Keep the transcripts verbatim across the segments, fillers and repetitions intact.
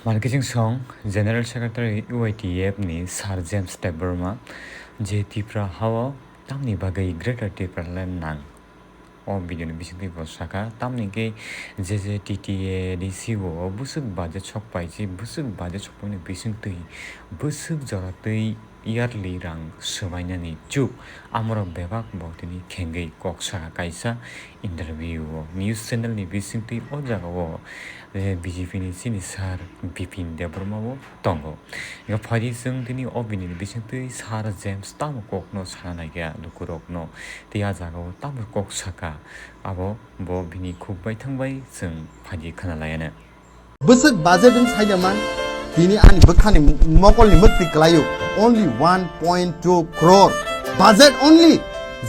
Marketing song General Secretary U I T F ni Sir James Debbarma je Tipra hao tamni bagwi Greater Tipraland nang. O video ni bisingtwi bo saka tamni ke je je T T A D C o bwswk budget sok paiji, bwswk budget sok paini bisingtwi bwswk jora twi yearly rang swbainani chuk amorok bebak bo tini khengwi kok saka kaisa interview o news channel ni bisingtwi o jaga o, eh, B J P ni chini sir Bipin Debbarma bo tongo. Hingkhe phaidi chwng tini o bini ni bisingtwi sir James tamo kokno sana naikha lukurokno tei a jaga o tamo kok saka abo bo bini khuk bai thang bai chwng phaidi khana laiya na. Bwswk budget wng saida man, tini ani bwkhani mokolni mwktwi kwlaio, only one point two crore. Budget only.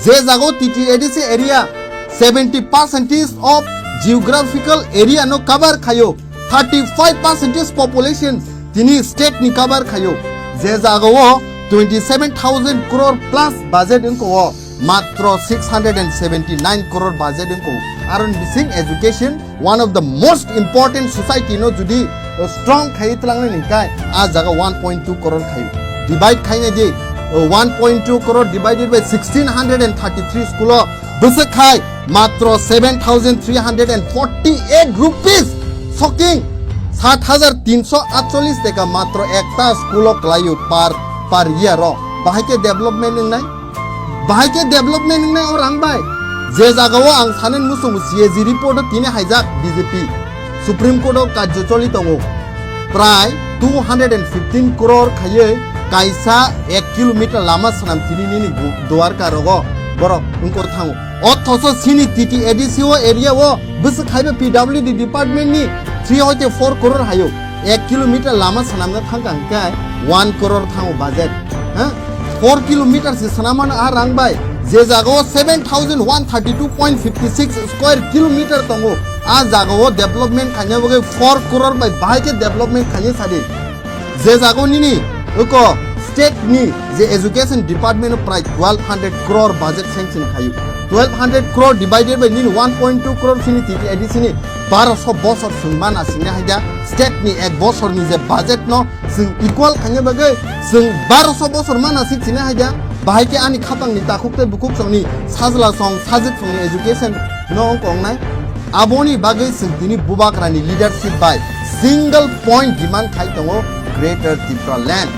Je jago T T A D C area seventy percentage of geographical area no cover khaio, thirty five percentage population tini state ni cover khaio. Je jago o twenty seven thousand crore plus budget wngko o. Matro six hundred and seventy nine crore budget wngko. Aron bising education, one of the most important society no judi, uh, strong khai tlangnai ni kai, a jaga one point two crore khai. Divide khaina di, uh, one point two crore divided by sixteen hundred and thirty three school o bwswk khai matro seven thousand three hundred and forty eight rupees. Shocking. Sat hajar tinso atchollis teka matro ekta school o kwlaio per, per year o. Bahai khe development wngnai? Bahai khe development wngnai o rang bai? Je jaga o ang sanen muchungo C A G report o tini haijak B J P. Supreme Court o kajjo choli tongo. Prai two hundred and fifteen crore khaiwi kaisa ek kilometer lama swnam tini nini gu-, Dwarka rogo borok wngkor thango. Othoso chini T T A D C o area o bwswk khaiba P W D department ni three hoite four crore haio. Ek kilometer lama swnamna thangka hwnkhe one crore thango budget. Ha? Four kilometer se swnamano a rang bai. Je jaga o seven thousand one thirty two point fifty six square kilometer tongo. A jaga o development khaina bagwi four crore bai bahai khe development khaina sadi. Je jago nini uko state ni je education department o prai twelve hundred crore budget sanction khayu. Twelve hundred crore divided by nini one point two crore sini T T A D C ni baroso bosor sung mana singna haida state ni ek bosor ni je budget no sung equal khaina bagwi sung baroso bosor mana sing sina haida bahai khe ani khapang ni takhuk tei bukhuk song ni sajla song sajwk song ni education no ongkong nai. Aboni bagwi chwng tini bubagrani leadership bai single point demand khai tongo Greater Tipraland.